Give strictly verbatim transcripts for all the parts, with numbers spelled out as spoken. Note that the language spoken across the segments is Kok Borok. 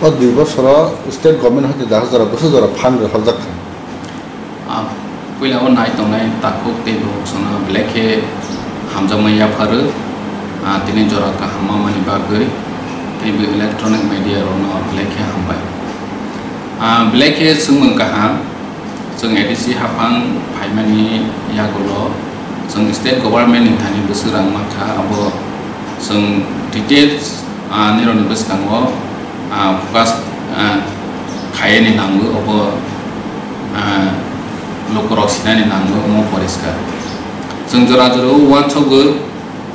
O dui bosoro state government hoite jora jora bwswk jora fund rwkhaljak kha. Ah, puila o nai tongnai takhuk tei borok chwngno belai khe hamjakma yapharw, ah, tini jora kaham mamani bagwi tei bo electronic media rokno belai khe hambai. Ah, belai khe swngmung kaham, chwng A D C haphang phaimani yagulo chwng state government ni thani bwswk rang mankha, abo chwng details, ah, nirokni bwskango, ah, focus, ah, khaiyani nango, obo, ah, lukurok sinani nango, omo poriskar. Chwng jora jora o uansukgo,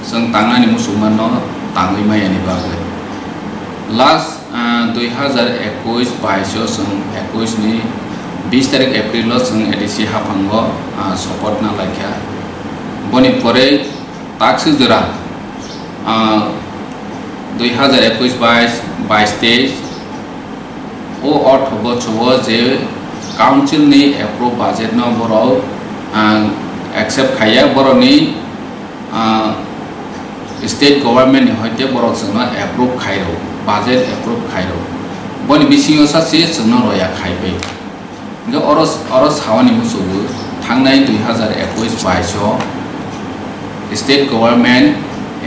chwng tangnani muchungmano tangwi mayani bagwi. Last, ah, dui hazar ekush bais o chwng ekush ni bis tarik April o chwng A D C haphango, ah, support na laikha. Boni pore takswk jora, ah, dui hazar ekush bais, bais teis, o ortho bochor o je council ni approve budget no borok, ah, accept khaiya, borokni, ah, state government ni hoite borok chwngno approve khairok, budget approve khairok, boni bisingo sa se chwngno roya khaibai. Hingke oro, oro sawani muchungo thangnai dui hazar ekush bais o state government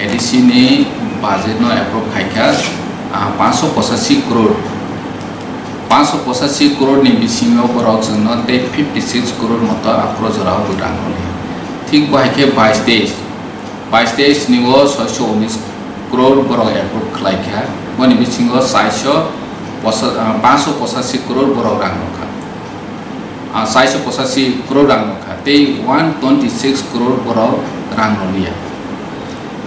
A D C ni budget no approve khaikha, ah, panch sho pochashi crore. Panch sho pochashi crore ni bisingo borok chwngno tei fifty six crore moto aphuru jorao bo rang rwdi. Thik bo hai khe bais teis, bais teis ni o soi sho unis crore borok approve khlai kha, boni bisingo char sho posa-, ah, panch sho pochashi crore borok rang rw kha. Ah, char sho pochashi crore rang rw kha, tei one twenty six crore borok rang rw liya.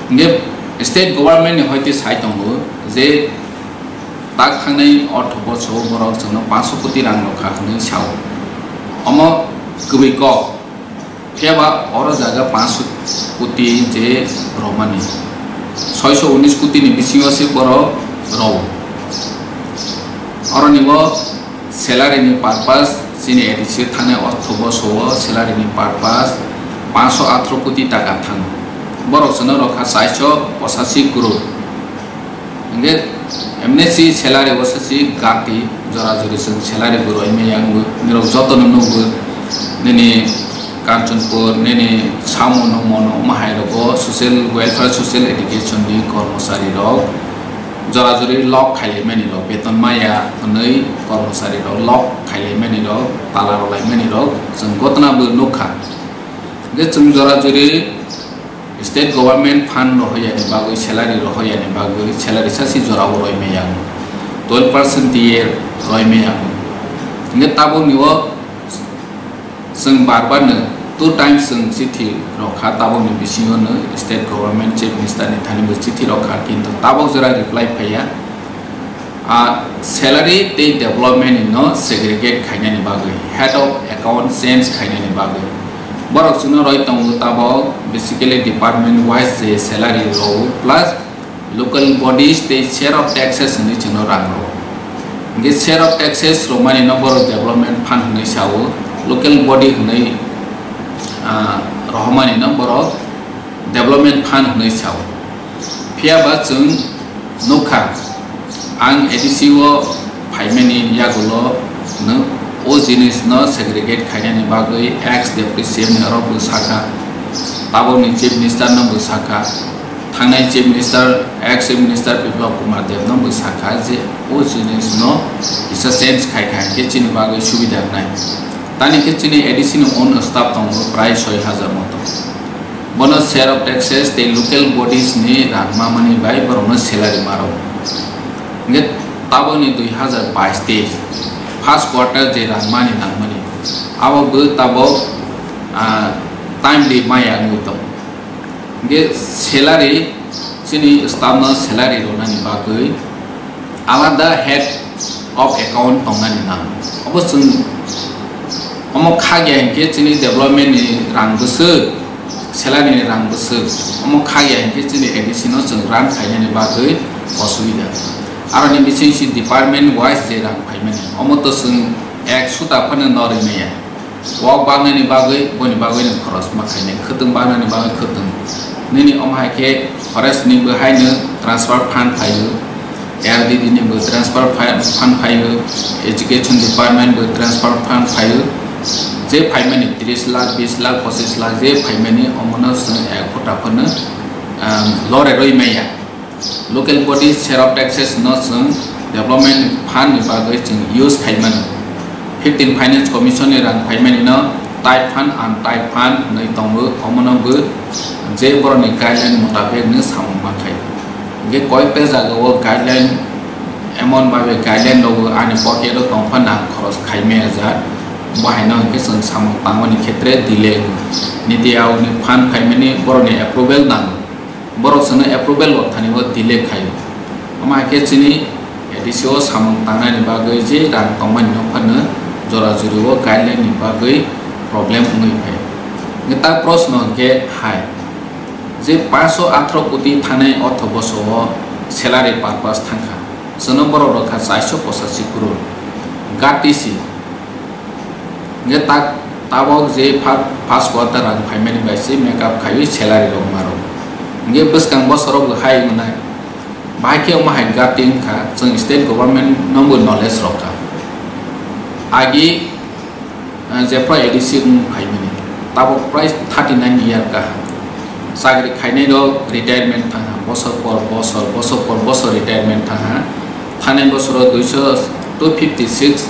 Hingke state government ni hoite sai tongo je tak thangnai ortho bochor o borok chwngno panch sho koti rang rw kha hwnwi sao. Omo kwbwi kok. Phiya ba oro jaga panch sho koti je romani, soi sho unis koti ni bisingo se borok rwo. Oroni bo salary ni purpose chini A D C thangnai ortho bochor o salary ni purpose panch sho athro koti taka thango. Borok chwngno rw kha char sho pochashi crore. Hingke M N C salary o sasi gati jora jori chwng salary bo roi maya wngwi nirok joto no nukgo nini Kanchanpur nini samo no mono mahai rogo social welfare social education ni kormochari rok jora jori lok khailai mani rok beton maya hwnwi kormochari rok lok khailai mani rok tala rwlai mani rok chwng gotna bo nukha. Hingke chwng jora jori state government fund rohoyani bagwi, salary rohoyani bagwi, salary sasi jorao roi maya wng, twelve percent tiye roi maya wng. Hingke tabukni o chwng bar bar no two times chwng chithi rokha, tabukni bisingo no state government chief minister ni thani bo chithi rokha, kintu tabuk jora reply phaiya. Ah, salary tei development no segregate khainani bagwi, head of account change khainani bagwi. Borok chwngno roi tongo tabok, basically department wise je salary rwo plus local bodies tei share of taxes hwnwi chwngno rang rwo. Hingke share of taxes rwmani no borok development fund hwnwi sao, local body hwnwi, ah, rohormani no borok development fund hwnwi sao. Phiya ba chwng nukha, ang A D C o phaimani yagulo no o jinis no segregate khainani bagwi ex deputy C M ni oro bo sakha, tabukni chief minister no bo sakha, thangnai chief minister, ex chief minister Biplab Kumar Deb no bo sakha je o jinis no kisa change khai kha hingke chini bagwi subida wngnai. Tani khe chini A D C ni own staff tongo prai soi hajar moto. Bono share of taxes tei local bodies ni rang mamani bai borokno salary maro. Hingke taboni dui hazar bais teis first quarter je rang mani nangmani, abo bo tabok, ah, timely maya wngwi tongo. Hingke salary, chini staff no salary rwnani bagwi alada head of account tongnani nang. Obo chwng omo khagya hinkhe chini development ni rang bwswk, salary ni rang bwswk, omo khagya hinkhe chini A D C no chwng run khainani bagwi osubida. Aroni bising si department wise je rang phaimani, omo to chwng ek suta phano norwi maya. Wak baknani bagwi, boni bagwi no khoros ma khainai, khwtwng baknani bagwi khwtwng. Nini omo hai khe forest ni bo hai no transfer fund phaio. R D D ni bo transfer pha-, fund phaio, education department bo transfer fund phaio, je phaimani tris lakh, bis lakh, pochis lakh je phaimani omono chwng ek phuta phano, um, lore rwi maya. Local body share of taxes no chwng development fund ni bagwi chwng use khai mano. Fifteen Finance Commission ni rang phaimani no type fund, untype fund nwi tongo, omono bo je boroni guideline mutabek no samung ma khai. Hingke koyekta jaga o guideline, emon babe guideline rogo ani pocket o tongphano ang khoros khaimaya jak, bo haino hingke chwng samung tangmani khetre delay wngo. Niti Aayog ni fund phaimani borokni approval nango, borok chwngno approval rok thani o delay khaio. Omo hai khe chini A D C o samung tangnani bagwi je rang tongmani no phano jora juri o guideline ni bagwi problem wngwi phai. Hingke ta proshno hingke hai. Je paanch sho atharo koti thanai ortho boso o salary purpose thangkha, chwngno borok rwkha char sho pochashi crore. Gatisi. Hingke tak tabok je pha-, first quarter rang phaimani bai se make up khaiwi salary rok maro. Hingke bwskang bosoro bo hai wngnai. Bahai khe omo hai gati wngkha, chwng state government no bo knowledge rokha. Agi Ah, jephru A D C wng phaimani, tabok prai thirty nine year kaham. Chakri khainai rok retirement thangha, bosor por bosor, bosor por bosor retirement thangha. Thanai bosoro duiso, two fifty six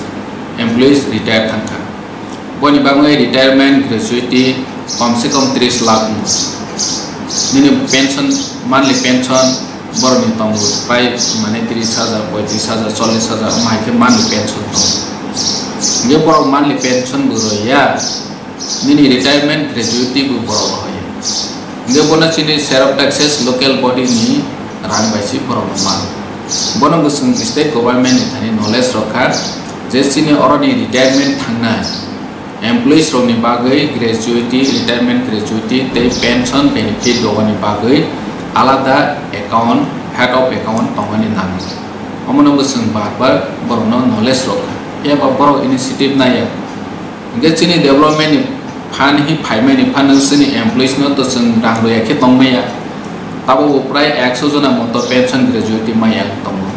employees retire thangkha. Boni bagwi retirement gratuity kom se kom tris lakh wng. Nini pension, monthly pension, borokni tongo prai, mane, tris hajar, poitris hajar, chollis hajar, omo hai khe monthly pension tongo. Hingke borok monthly pension bo rwya, nini retirement gratuity bo borok rwya. Hingke bono chini share of taxes local body ni rang bai se borok no mano. Bono bo chwng state government ni thani knowledge rokha je chini oroni retirement thangnai employees rokni bagwi gratuity, retirement gratuity tei pension benefit rwani bagwi alada account, head of account tongmani nango. Omono bo chwng bar bar borokno knowledge rokha. Phiya ba borok initiative naiya. Hingke chini development ni phan hi phaimani phano chini employees no to chwng rang rwya khe tongmaya. Tabok bo prai ekso jona moto pension gratuity maya tongo.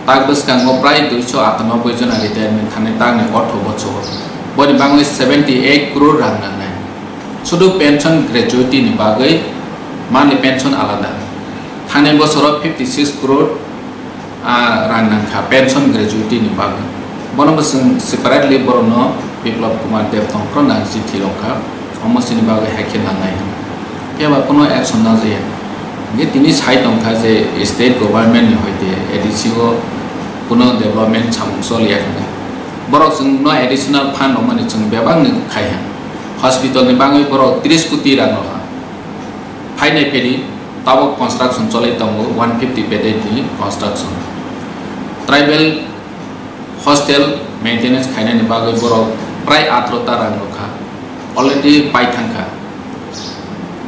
Tak bwskango prai duiso atanoboi jona retirement thani takni ortho bochor. Boni bagwi seventy eight crore rang nangnai. Sudu pension gratuity ni bagwi monthly pension alada. Thani bosoro fifty six crore, ah, rang nangkha pension gratuity ni bagwi. Bono bo chwng separately borokno Biplab Kumar Deb tongphro nang chithi rokha. Omo chini bagwi hai khe nangnai hwnwi. Phiya ba kuno action najaya. Hingke tini sai tongkha je state government ni hoite A D C o kuno development samung choliya hwnwi. Borok chwngno additional fund rwmani chwng bebakni khai ha. Hospital ni bagwi borok tris koti rang rwkha. Phainai phedi tabok construction cholai tongo, one fifty bedded ni construction. Tribal hostel maintenance khainani bagwi borok prai atharo ta rang rwkha, already pai thangkha.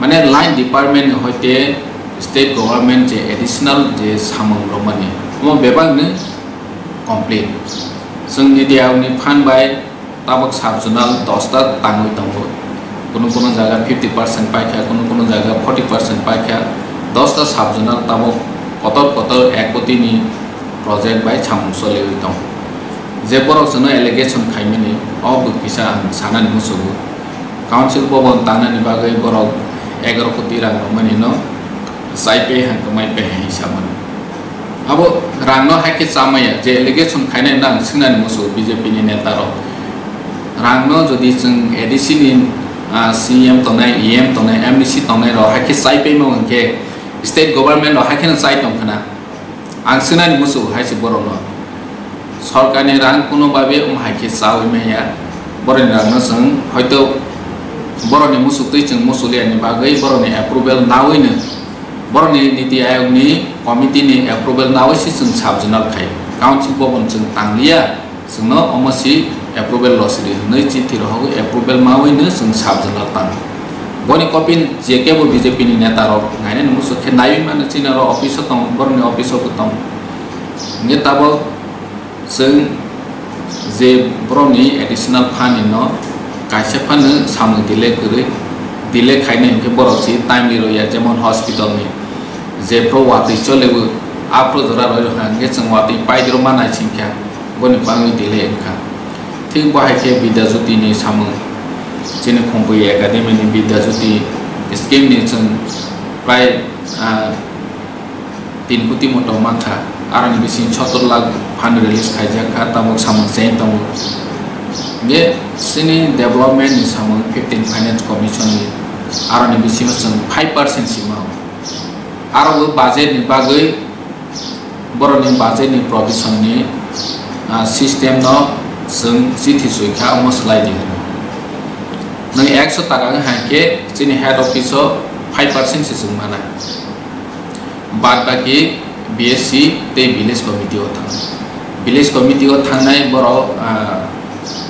Mane line department ni hoite state government je additional je samung rwmani, omo bebakni complete. Chwng Niti Aayog ni fund bai tabok sub zonal dosta tangwi tongo. Kunu kunu jaga fifty percent paikha, kunu kunu jaga forty percent paikha. Dosta sub zonal tabok kotor kotor ek koti ni project bai samung choliwi tongo. Je borok chwngno allegation khaimani, o bo kisa ang sanani muchungo. Council bhavan tangnani bagwi borok egaroh koti rang rwmani no chai pe hai kwmai pe hai hinwi samani. Abo rangno hai khe chamaya, je allegation khainai no ang swngnani muchungo B J P ni neta rok. Rangno jodi chwng A D C ni, ah, C M tongnai, E M tongnai, M D C tongnai rok hai khe chai paima hwnkhe state government rok hai kheno chai tong khna. Ang swngnani muchungo hai se borokno. Sorkarni rang kuno babe wng hai khe chawi maya. Borokni rangno chwng hoito borokni muchuk twi chwng muchuliyani bagwi borokni approval nawino, borokni Niti Aayog ni committee ni approval nawi se chwng sub zonal khai. Council bhavan chwng tangliya, chwngno omo si approval losidi hwnwi chithi rohogwi approval mawino chwng sub zonal tango. Boni copy je kebo B J P ni neta rok nainani muchuk khe naiwi mano, chini oro office o tongo, borokni office o bo tongo. Hingke tabok chwng je borokni additional fund ni no kaisa phano samung delay kwrwi, delay khainai hwnkhe borok se timely rwya, jemon hospital ni je pro watwi chole bo Aphuru jora roi rwkha, hwnkhe chwng watwi paidrwma naisingkha, boni bagwi delay wngkha. Thik bo hai khe Bidya Jyoti ni samung, chini Khumkui Academy ni Bidya Jyoti scheme ni chwng prai, ah, tin koti moto mankha, aroni bising sottor lakh fund release khaijak kha, tabuk samung cheng tongo. Hwnkhe chini development ni samung fifteen Finance Commission ni, aroni bisingo chwng five percent sima. Aro bo budget ni bagwi borokni budget ni provision ni, ah, system no chwng chithi swi kha, omo swlai di hwnwi. Nwng ekso taka wng hai khe chini head office o five percent se chwng mana. Bad baki B S C tei village committee o thang. Village committee o thangnai borok, ah,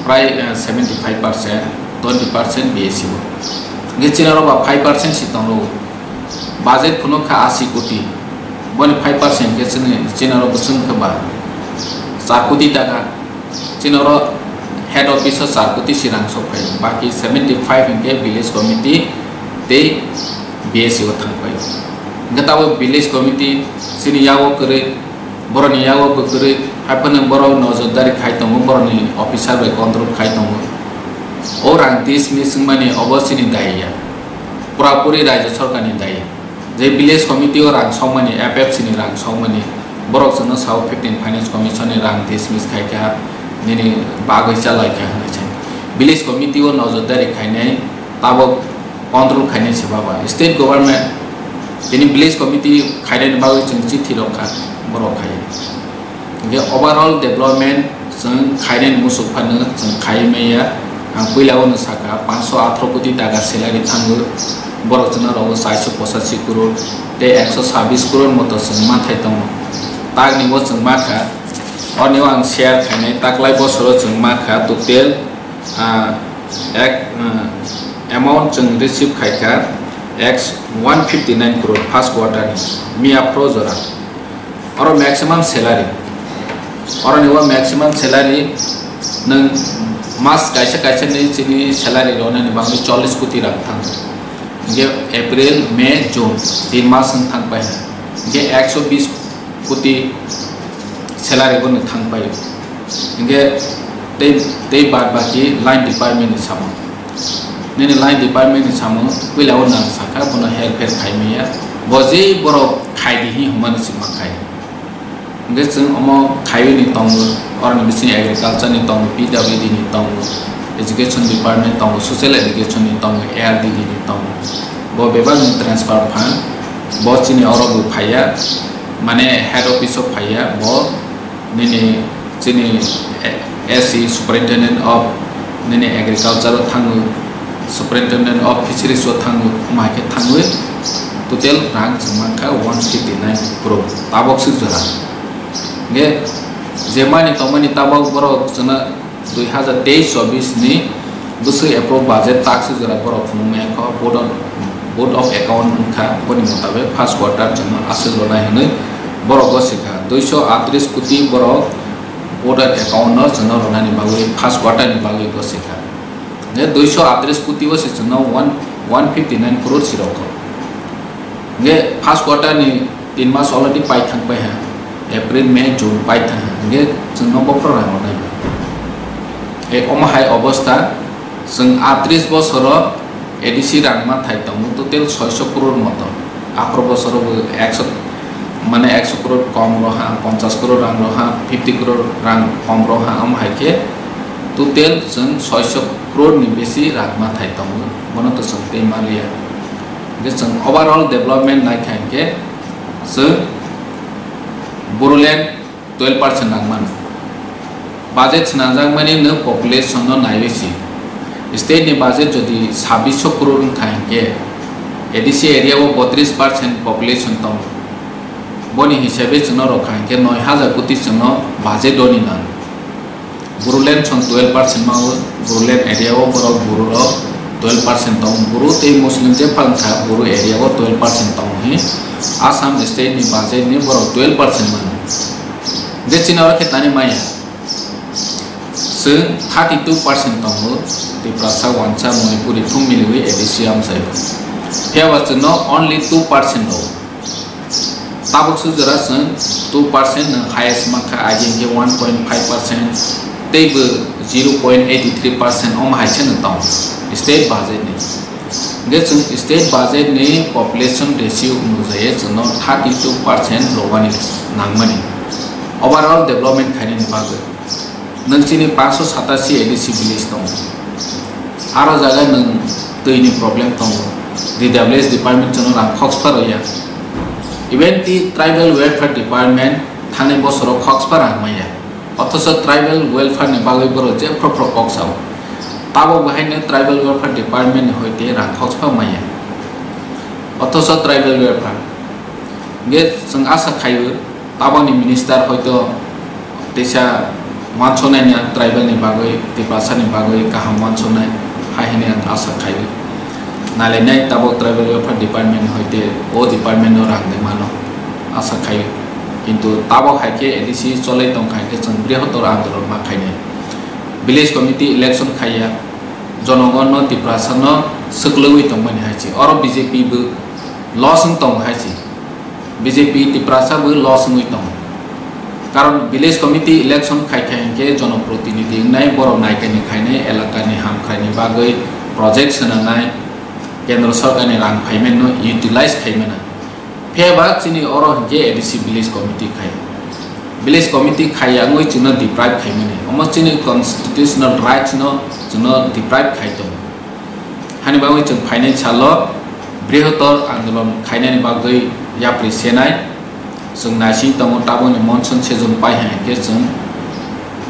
prai, ah, seventy five percent, twenty percent B S C o. Hwnkhe chini oro ba five percent se tongo. Budget phunuk kha asi koti, boni five percent khe chini, chini oro bwswk khe ba char koti taka, chini oro head office o char koti si rang sok phai, baki seventy five hwnkhe village committee tei B S C o thang phai. Hwnkhe tabuk village committee chini yago kwrwi, borokni yago bw kwrwi, hai phano borok nojordari khai tongo, borokni officer bai control khai tongo. O rang dismiss wngmani obo chini dai ya, pura puri Rajya Sarkarni dai. Je village committee o rang sokmani, F F C ni rang sokmani, borok chwngno sao fifteen Finance Commission ni rang dismiss khai kha, nini bagwi chalai kha hwnwi sai. Village committee o nojordari khainai tabuk control khainai se baba. State government tini village committee khainani bagwi chwng chithi rok kha, borok khai. Hingke overall development chwng khainani musuk phano chwng khai maya. Ang puila o no saka, panch sho atharo koti taka salary thango, borok chwngno rogo char sho pochashi crore tei ekso sabbish crore moto chwng manthai tongo. Takni o chwng mankha, oni o ang share khainai, taklai bosoro chwng mankha total, ah, ek, ah, amount chwng receive khaikha, x one fifty nine crore first quarter ni miya phro jora. Oro maximum salary. Oro ni o maximum salary nwng mas kaisa kaisa ni chini salary rona ni bagwi chollish koti rang thang. Hingke April, May, June tin mas wng thang pai. Hingke ekso bis koti salary bo nwng thang pai. Hingke tei, tei bad baki line department ni samung. Nini line department ni samung puila o nang saka bono help help khai maya. Bo je borok khai di hi hwnmani se ma khai. Hingke chwng omo khaiwi ni tongo, oroni bising agriculture ni tongo, P W D ni tongo, education department tongo, social education ni tongo, A R D D ni tongo. Bo bebak ni transfer phan, bo chini oro bo phaiya, mane head office o phaiya, bo nini chini S C, Superintendent of nini agriculture o thango, Superintendent of Fisheries o thango, omo hai khe thangwi total rang chwng mankha one fifty nine crore, tabok swk jora. Hingke je mani tongmani tabok borok chwngno dui hazar teis chobbish ni bwswk approve budget tak swk jora borok phunukmaya kho, vote of, vote of account wngkha, boni mutabik first quarter chwngno aswk rwnai hwnwi borok gosikha, duiso atris koti borok voter account no chwngno rwnani bagwi first quarter ni bagwi gosikha. Je duiso atris koti o se chwngno one, one fifty nine crore si rokha. Hingke first quarter ni tin mas already pai thang pai ha, April, May, June pai thang ha, hingke chwngno bophro rang rwnai ba. E omo hai obostha, chwng atris bosoro A D C rang ma thai tongo total soiso crore moto. Aphro bosoro bo ekso, mane ekso crore kom roha, ponchash crore rang roha, fifty crore rang kom roha, omo hai khe total chwng soiso crore ni besi rang ma thai tongo, bono to chwng tei ma liya. Hingke chwng overall development nai kha hingke chwng Bodoland twelve percent nang mano. Budget swnamjakmani nwng population no naiwi se. State ni budget jodi sabbish crore wngkha hinkhe, A D C area o botris percent population tongo. Boni hisabe chwngno rwkha hinkhe noi hajar koti chwngno budget roni nango. Bodoland chwng twelve percent mao, Bodoland area o borok Boro rok twelve percent tongo. Boro tei Muslim jephang kha Boro area o twelve percent tongo hi. Assam state ni budget ni borok twelve percent mano. Je chini oro khe tani maya. Chwng thirty two percent tongo, Tiprasa, Wansa, Manipuri thum miliwi A D C amchaio. Phiya ba chwngno only two percent rwo. Tabuk suk jora chwng two percent no highest mankha, agi hwnkhe one point five percent, teibo zero point eighty three percent omo hai se no tong state budget ni. Hwnkhe chwng state budget ni population ratio onujai chwngno thirty two percent rwmani nangmani overall development khainani bagwi. Nwng chini paanso satasi A D C village tongo. Aro jaga nwng twi ni problem tongo. D W S department chwngno rang khoksa rwya. Even the tribal welfare department thani bosoro khoksa rang maya. Othocho tribal welfare ni bagwi borok jephru phru kok sao. Tabok bahaino tribal welfare department ni hoite rang khoksa maya. Othocho tribal welfare. Hwnkhe chwng asa khaio. Tabokni minister hoito teisa wansuknai na tribal ni bagwi, Tiprasa ni bagwi kaham wansuknai hai hwnwi ang asa khaio. Nailainai tabok tribal welfare department ni hoite o department no rang de mano asa khaio. Kintu tabok hai khe A D C cholai tong kha khe chwng brihotor andolon ma khainai. Village committee election khaiya, jonogon no Tiprasa no swklaiwi tongmani hai se. Oro B J P bo loss wng tongo hai se. B J P Tiprasa bo loss wngwi tongo. Karon village committee election khai khai hinkhe jonoprotinidhi wngnai, borok naikani khainai, elakani hamkraini bagwi project swnanai, kendro sorkarni rang phaimano utilize khaimana. Phiyaba chini oro hinkhe A D C village committee khai. Village committee khai yangwi chwngno deprive khaimani. Omo chini constitutional rights no chwngno deprive khai tongo. Hani bagwi chwng phainai salo brihotor andolon khainani bagwi yapri senai. Chwng naising tongo tabukni monson season pai hai khe chwng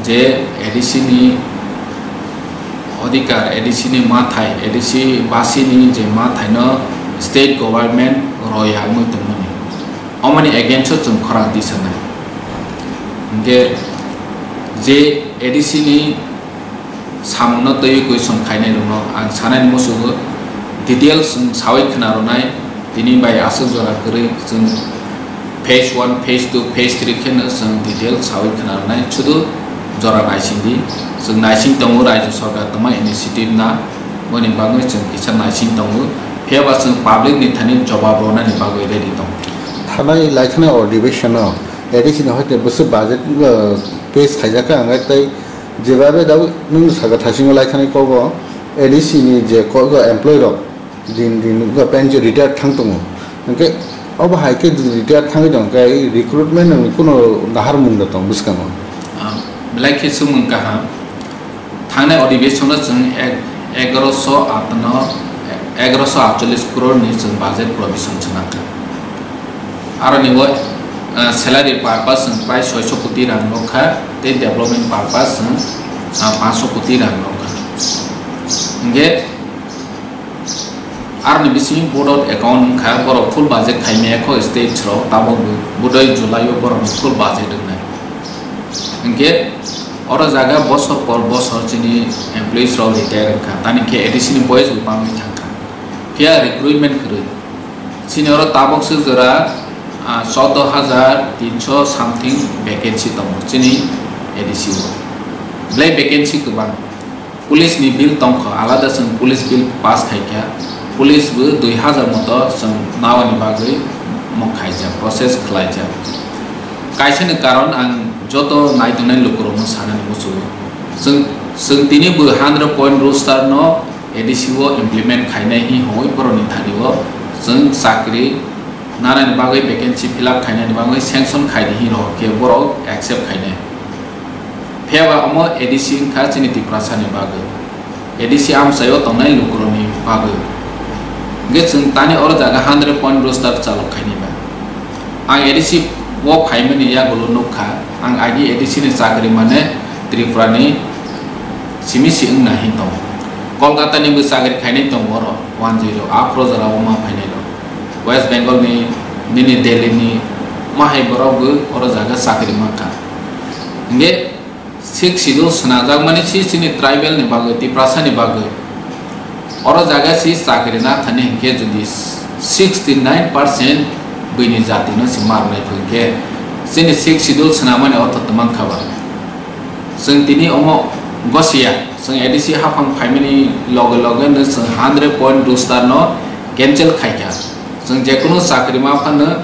je A D C ni odhikar, A D C ni mathai, A D C basini je mathaino state government roi yangwi tongmani. Omoni against o chwng khorang tisanai. Hinkhe je A D C ni samungno twiwi question khainai rokno ang sanani musugo, details wng sawi khna rwnai, tini bai aswk jora kwrwi chwng phase one, phase two, phase three kheno chwng detail sawi khna rwnai, sudu jora naising di, chwng naising tongo, Rajya Sarkar tongma initiative na, boni bagwi chwng kisa naising tongo, phiyaba chwng public ni thani jobab rwnani bagwi ready tongo. Thanai lai thanai o adhiveshon o A D C ni hoite bwswk budget, uh, pass khaijak kha, ang tei Jebabe dau nwng saka thasingo lai thani kogo A D C ni je kogo employee rok din din go pension retire thang tongo. Hwnkhe obo hai khe retire thangwi tong khe recruitment ni kuno nahar mung da tong bwskango. Ah, belai khe sumung kaham. Thangnai odhiveshon o chwng ek-, egaroso aat no, egaroso aatchollish crore ni chwng budget provision chwng nangkha. Aroni bo, ah, salary purpose chwng prai soiso koti rang rok kha, tei development purpose chwng, ah, panchso koti rang rok kha. Hingke aroni bisingo board of account wngkha, borok full budget khaimaya kho state rok, tabok bo budoi July o borokni full budget wngnai. Hingke oro jaga bosor por bosor chini employees rok retire wngkha, tani khe A D C ni boyes bo bangwi thangkha. Phiya recruitment kwrwi. Chini oro tabok swk jora, ah, choudo hajar tinso something vacancy tongo chini A D C o. Belai vacancy kwbang. Police ni bill tongkha, alada chwng police bill pass khaikha. Police bo dui hajar moto chwng nawani bagwi mok khaijak, process khlaijak. Kaisa ni karon ang joto naitongnai lukurokno sanani muchungo. Chwng, chwng tini bo hundred point roster no A D C o implement khainai hi hwnwi borokni thani o chwng chakri nanani bagwi vacancy fill up khainani bagwi sanction khaidi hi rohor khe borok accept khainai. Phiya ba omo A D C wngkha chini Tiprasa ni bagwi. A D C amchai o tongnai lukurokni bagwi. Hwnkhe chwng tani oro jaga hundred point roster chalok khainai ba. Ang A D C o phaimani yagulo nukha, ang agi A D C ni chakri mane Tripura ni simi si wngna hin tongo. Kolkata ni bo chakri khainai tongo oro, one zero, aphro jora o ma phainai rok. West Bengal ni, nini Delhi ni, ma hai borok bo oro jaga chakri mankha. Hingke Sixth Schedule swnajak mani si chini tribal ni bagwi, Tiprasa ni bagwi. Oro jaga si chakri na thani hinkhe jodi sixty nine percent bini jati no si marnai phu hinkhe chini Sixth Schedule swnamani ortho twmang kha ba. Chwng tini omo gosiya, chwng A D C haphang phaimani loge loge no chwng hundred point roster no cancel khaikha. Chwng jekunu chakri ma phano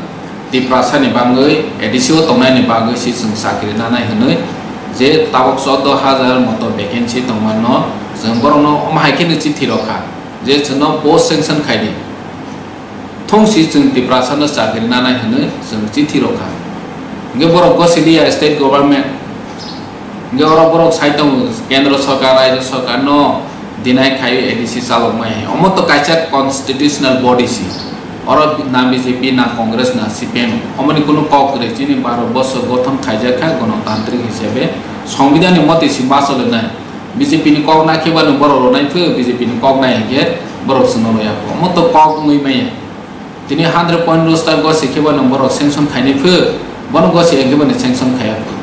Tiprasa ni bagwi A D C o tongnai ni bagwi se chwng chakri nanai hwnwi je tabok chordo hajar moto vacancy tongmano chwng borokno omo hai kheno chithi rokha je chwngno post sanction khaidi. Thung si chwng Tiprasa no chakri nanai hwnwi chwng chithi rokha. Hwnkhe borok gosiliya state government. Hwnkhe oro borok sai tongo kendro sorkar, rajyo sorkar no deny khai A D C chalok mai. Omo to kaisa constitutional body si. Oro na B J P, na Congress, na C P M. Omoni kunu kok kwrwi chini baro bosor gothon khaijak kha gonotantrik hisabe. Songbidan ni motoi si ma chole nai. B J P ni kok na khe bano borok rok nai phio, B J P ni kok nai hwnkhe borok chwngno roya kho. Omo to kok wngwi maya. Tini hundred point roster gosi khe bano borok sanction khainai phio, bono gosi hwnkhe bano sanction khaiya kho.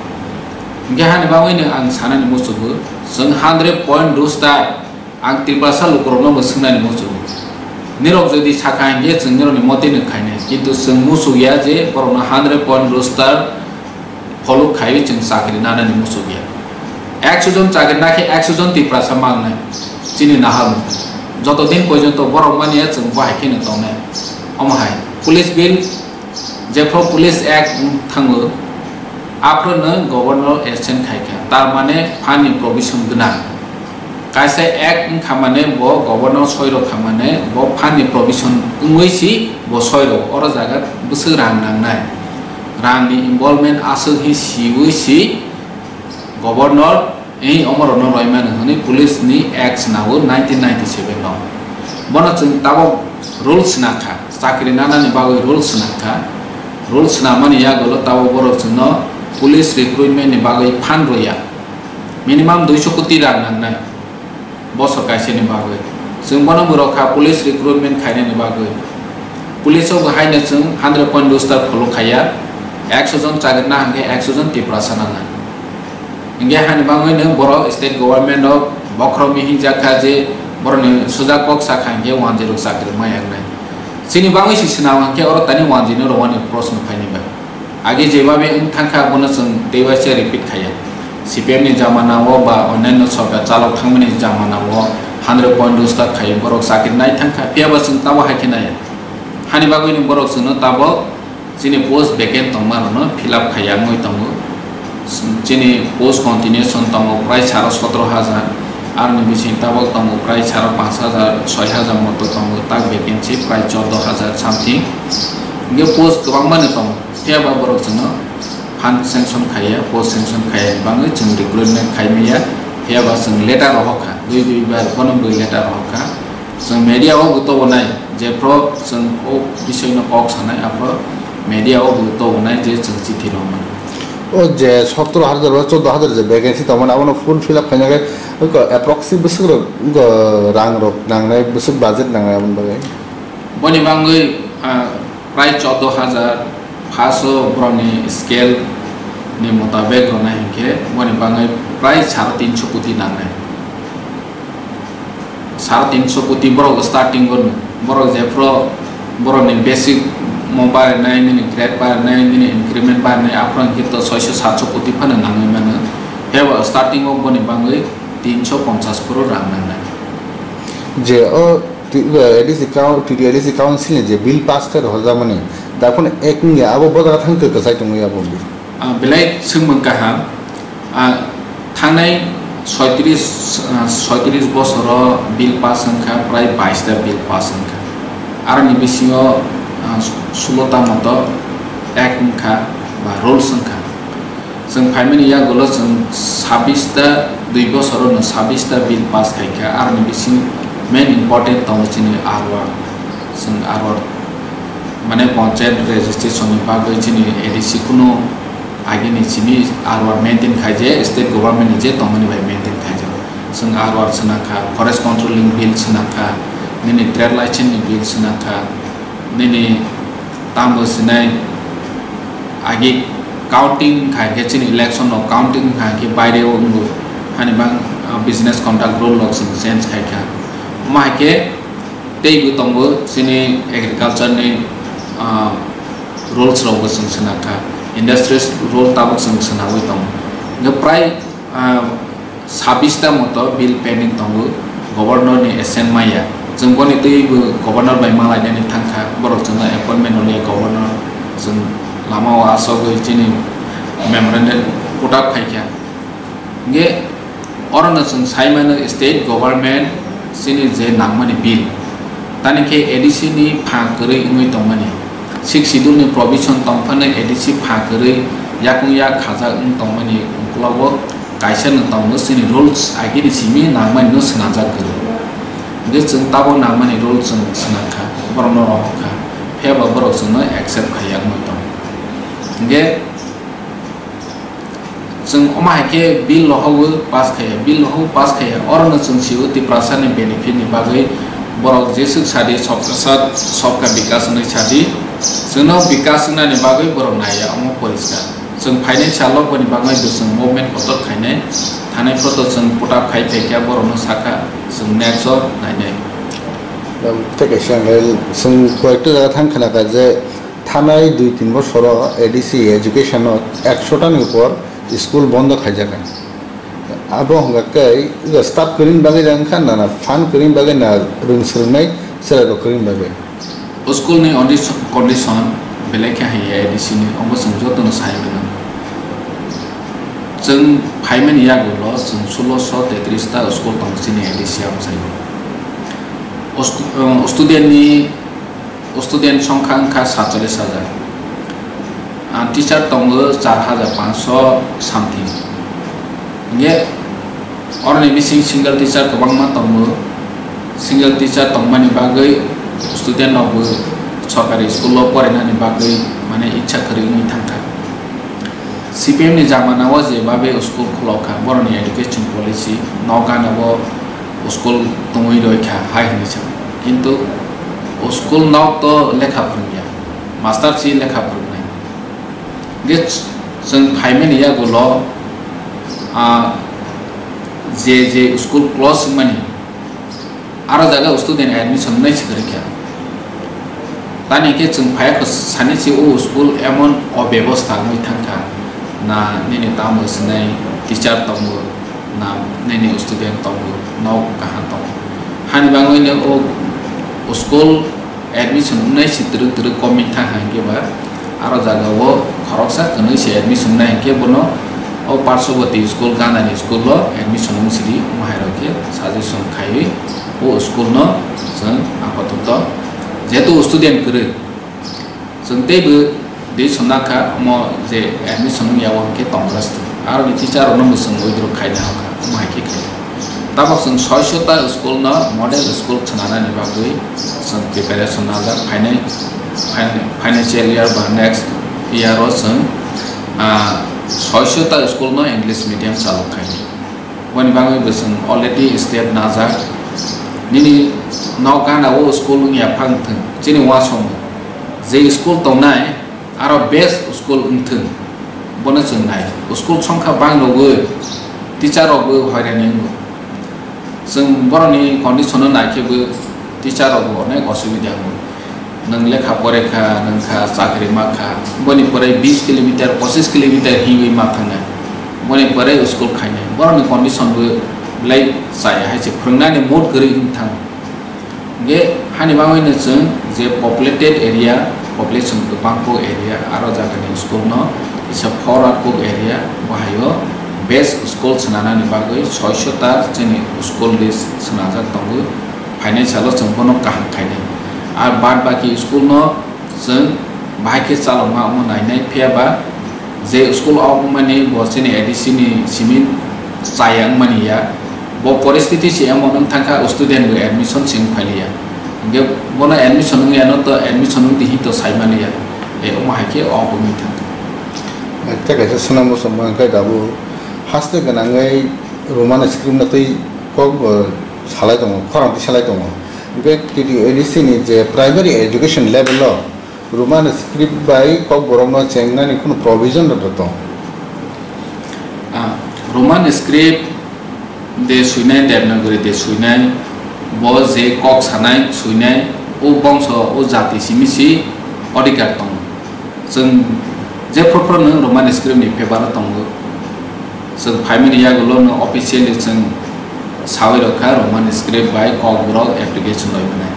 Hwnkhe hani bagwi no ang sanani muchugo, chwng hundred point roster ang Tiprasa lukurokno bo swngnani muchugo. Nirok jodi sakha hwnkhe chwng nirokni motino khainai, kintu chwng muchukya je borokno hundred point roster follow khaiwi chwng chakri nanani muchukya. Ekso jon chakri nakhe ekso jon Tiprasa mangnai chini naharmung. Joto din porjonto borok manya chwng bo hai kheno tongnai. Omo hai police bill, jephru Police Act wng thango, aphruno governor assent khaikha, tar mane phan ni provision gwnang. Kaisa act wngkha mane bo governor soi rok kha mane bo phan ni provision wngwi si bo soi rok. Oro jaga bwswk rang nangnai, rang ni involvement aswk hi siwi si governor ei omorokno roimani hwnwi police ni act swnao nineteen ninety seven no. Bono chwng tabok rule swnakha, chakri nanani bagwi rule swnakha. Rule swnamani yagulo tabok borok chwngno police recruitment ni bagwi phan roya. Minimum duiso koti rang nangnai bosor kaisani bagwi. Chwng bono bo rokha police recruitment khainani bagwi. Police o bo haino chwng hundred point roster follow khaiya, ekso jon chagirna hwnkhe ekso jon Tiprasa nangnai. Hwnkhe hani bagwino borok state government o bokhorokni hinjak kha je borokni sujak kok sakha hwnkhe wanjwi rok chakri ma yaknai. Chini bagwi se swnam hwnkhe oro tani wanjwi no rwani proshno phaini ba. Age jebabe wng thangkha, bono chwng teibaisa repeat khaiya. C P M ni jamana o ba onyanno sorkar chalok thangmani jamana o hundred point roster khai borok chakri nai thangkha, phiyaba chwng tabo hai khe naiya. Hani bagwino borok chwngno tabok chini post vacant tongmarokno fill up khaiya wngwi tongo. Chini post continuation tongo prai saro sotro hajar, aroni bising tabok tongo prai saro panch hajar, soi hajar moto tongo, tak vacancy prai chordo hajar something. Hwnkhe post kwbangmani tongo. Phiya ba borok chwngno fund sanction khaiya, post sanction khaiya ni bagwi chwng recruitment khai manya. Phiya ba chwng letter rohor kha, dui dui bar bono bwi letter rohor kha. Chwng media o bo tobonai, jephru chwng o bisoi no kok sanai, aphru media o bo tobonai je chwng chithi rohormani. O je sotro hajar ba chordo hajar je vacancy tongmani, abono full fill up khaina khe approximate bwswk rok, rang rok nangnai, bwswk budget nangnai aboni bagwi? Boni bagwi, ah, prai chordo hajar, first o borokni scale ni motabek rwnai hinkhe boni bagwi prai saro tinso koti nangnai. Saro tinso koti borok starting o nw, borok jephru borokni basic mo barinai, nini grade barinai, nini increment barinai, aphuru hinkhe to soiso satso koti phano nangwi mano. Phiyaba starting o boni bagwi tinso ponchas crore rang nangnai. Je o T-, A D C coun-, T T A D C council ni je bill pass khe rohorjakmani, daphano ek wngya, abo bo jaga thang khe kwchai tongwi abo bill. Ah, belai swngmung kaham. Ah, thangnai soitris, ah, soitris bosoro bill pass wngkha, prai bais ta bill pass wngkha. Aroni bisingo, ah, sulo ta moto act wngkha ba rules wngkha. Chwng phaimani yagulo chwng sabis ta, dui bosorono sabis ta bill pass khaikha, aroni bising main important tongo chini R one. Chwng R one mane panchayat registration ni bagwi chini A D C kunu agini simi R one maintain khaijak, state government ni je tongmani bai maintain khaijak. Chwng R one swnakha, forest controlling bill swnakha, nini trade license ni bill swnakha, nini tamo sinai agi counting khai khe chini election no counting khai khe baire o wngo hani bang, ah, business conduct rule rok chwng change khai kha. Omo hai khe tei bo tongo chini agriculture ni, ah, rules rok bo chwng swnakha, industries rule tabok chwng swnagwi tongo. Hwnkhe prai, ah, sabis ta moto bill pending tongo, governor ni assent maya. Chwng boni twi bo governor bai malainani thangkha, borok chwngno appointment rwliya, governor chwng lama o asogwi chini memorandum put up khaikha. Hingke orono chwng sai mano state government chini je nangmani bill, tani khe A D C ni pha kwrwi wngwi tongmani, Sixth Schedule ni provision tongphano A D C pha kwrwi yakung yak khajak wng tongmani uklogo kaisa no tongo chini rules agini simi nangmani no swnamjak kwrwi. Hingke chwng tabok nangmani rules chwng swnamkha, borokno rohorkha, phiyaba borok chwngno accept khaiya wngwi tongo. Hingke chwng omo hai khe bill rohorwi pass khaiya, bill rohorwi pass khaiya, orono chwng sio Tiprasa ni benefit ni bagwi borok jeswk sadi sobka sat, sobka bikas hwnwi sadi, chwngno bikas wngnani bagwi borok naiya, omo poriskar. Chwng phainai salo boni bagwi bo chwng movement kotor khainai, thanai proto chwng put up khai phaikha, borokno sakha chwng next o nainai. Tei kaisa ang chwng koyekta jaga thang khna kha je thanai dui tin bosoro A D C education o ekshota ni upor school bondo khaijak. Abo hwnga khe staff kwrwini bagwi wngkha na, na phan kwrwini bagwi na, rwng swrwngnai chwrairok kwrwini bagwi. O school ni ondi-, condition belai khe hai A D C ni, omo chwng jotono sai mano. Chwng phaimani yagulo chwng sulosho tetris ta school tongo chini A D C amchaio. O stu-, o student ni, o student songkha wngkha satchollish hajar. Ah, teacher tongo char hajar panchsho something. Hingke oroni bising single teacher kwbangma tongo. Single teacher tongmani bagwi student rokbo sorkari school o porinani bagwi mane ichha kwrwi wngwi thangkha. C P M ni jamana o je babe school khulokha, boroni education policy nok gana o school tongwi roikha hai hinwi sa. Kintu o school nok to lekha phwrwngya, master si lekha phwrwngnai. Hingke chwng phaimani yagulo, ah, je, je school close wngmani, aro jaga student admission wngnai se kwrwikha. Tani khe chwng phaiya kho sani se o school emon obebostha wngwi thangkha, na nini tamo sinai teacher tongo, na nini student tongo, nok kaham tongo. Hani bagwino o school admission wngnai si twrwk twrwk komik thang hai khe ba, aro jaga o khoroksa kwnwi se admission wngnai hai khe bono o Parshoboti school, Gandani school o admission wng sidi, omo hai rok khe suggestion khaiwi o school no chwng apatoto, jehetu student kwrwi, chwng teibo decision nakha, omo je admission wngya o hwnkhe Congress to. Aroni teacher rokno bo chwng withdraw khaina hokha, omo hai khe khaio. Tabok chwng soiso ta school no model school khwnanani bagwi chwng preparation najak phainai, phainai, financial year ba next year o chwng, ah, soiso ta school no English medium chalok khainai. Boni bagwi bo chwng already step najak. Nini nok gana o school wngya phang thwng, chini uansukmung je school tongnai, aro best school wngthwng, bono chwng nai. School songkha bang rogwi, teacher rokbo hoirani wngo. Chwng borokni condition no naikhe bo teacher rokbo onek osubida wngo. Nwng lekha pore kha, nwng kha chakri ma kha, boni pore bis kilometer, pochis kilometer hiwi ma thangnai. Boni pore school khainai. Borokni condition bo belai chaya hai se, phwrwngnani mood kwrwi wng thang. Hingke hani bagwino chwng je populated area, population kwbang kuk area, aro jagani school no kisa forward kuk area, bo haio best school swnanani bagwi soiso ta chini school list swnajak tongo, phainai salo chwng bono kaham khainai. Ar bad baki school no chwng bahai khe chalokma omo nainai, phiya ba je school o wngmani bo chini A D C ni simi chaya wngmani ya, bo poristiti se emon wng thangkha, student bo admission se wng phailiya. Hingke bono admission wngya no to admission wng di hin to sai mani ya, e omo hai khe o wngwi thangkha. Tei kaisa swnam bosong ma hwnkhe dabu haste gwnangwi Roman script no twi kok bo salai tongo, khorang twi salai tongo. Hingke T D A D C ni je primary education level o Roman script bai Kokborokno chengnani kheno provision rok tong? Ah, Roman script de swinai, Devanagari de swinai, bo je kok sanai, swinai, o bongso, o jati simi si odhikar tongo. Chwng jephru phru nwng Roman script ni favor o tongo. Chwng phaimani yagulo no officially chwng sawi rokha Roman script bai Kokborok application roi mwnai.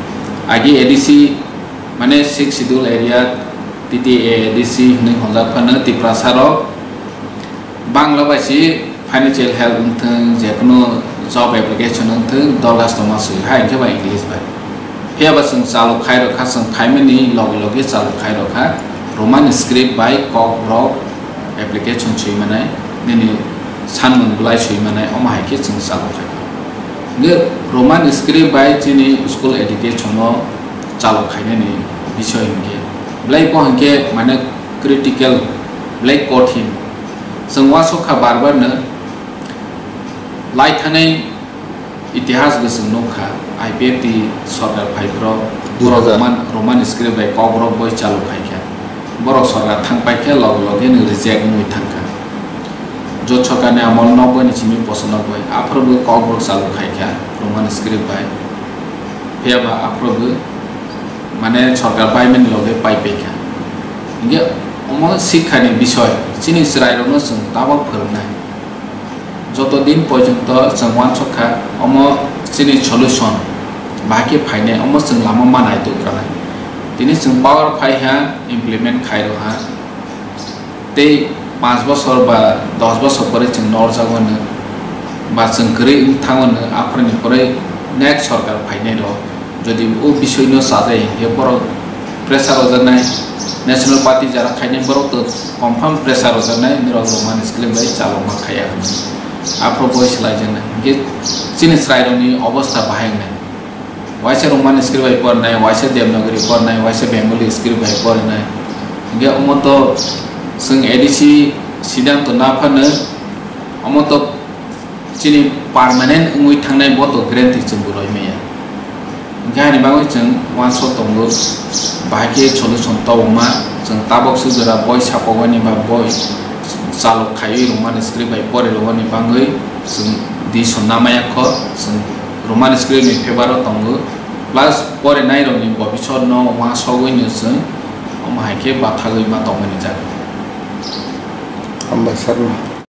Agi A D C mane Sixth Schedule area T T A D C hwnwi honjak phano Tiprasa rok Bangla bai si financial help wngthwng, jekunu job application wngthwng, dorkhas tongma swi ha, hinkhe ba English bai. Phiya ba chwng chalok khai rokha, chwng phaimani loge loge chalok khai rokha, Roman script bai Kokborok application swi manai, nini sanmung bwlai swi manai, omo hai khe chwng chalok khai. Hinkhe Roman script bai chini school education o chalok khainani bisoi hinkhe, belai bo hinkhe mane critical, belai kothin. Chwng uansuk kha bar bar no, lai thanai itihas bo chwng nuk kha, I P F T sorkar phai phro borok Roman, Roman script bai Kokborok boi chalok khai kha. Borok sorkar thang pai khe loge loge no reject wngwi thang kha. Jot sorkarni amol nokboi ni simi poso nokboi, aphuru bo Kokborok chalok khai kha Roman script bai. Phiya ba aphuru bo mane sorkar paimani loge pai pai kha. Hinkhe omo sikhani bisoi, chini chwrairokno chwng tabok phwrwngnai. Joto din porjonto chwng uansuk kha, omo chini solution bahai khe phainai, omo chwng lama ma naituk rwnai. Tini chwng power phai ha, implement khai rw ha. Tei panch bosor ba dos bosor pore chwng norjak wano ba chwng kwrwi wng thang wano, aphuruni pore next sorkar phainai rok jodi o bisoi no chajai hinkhe borok pressure rojaknai, national party jara khainai borok to confirm pressure rojaknai, norok Roman script bai chalokma khaiya hwnwi aphuru boi swlaijaknai hinkhe chini chwrairokni obostha bahai wngnai. Waisa Roman script bai pornai, waisa Devanagari pornai, waisa Bengali script bai pornai. Hinkhe omo to chwng A D C siddhanto na phano, omo to chini permanent wngwi thangnai bo to guarantee chwng bo roi maya. Hinkhe ani bagwi chwng uansuk tongo, bahai khe solution tobokma, chwng tabok swijora boi sapogoni ba boi chalok khaiwi Roman script bai pori rwani bagwi chwng decision namaya kho, chwng Roman script ni favour o tongo, plus porinai rokni bobisot no uansugwi no chwng omo hai khe bathagwi ma tongmani jaga. Hambai sakno.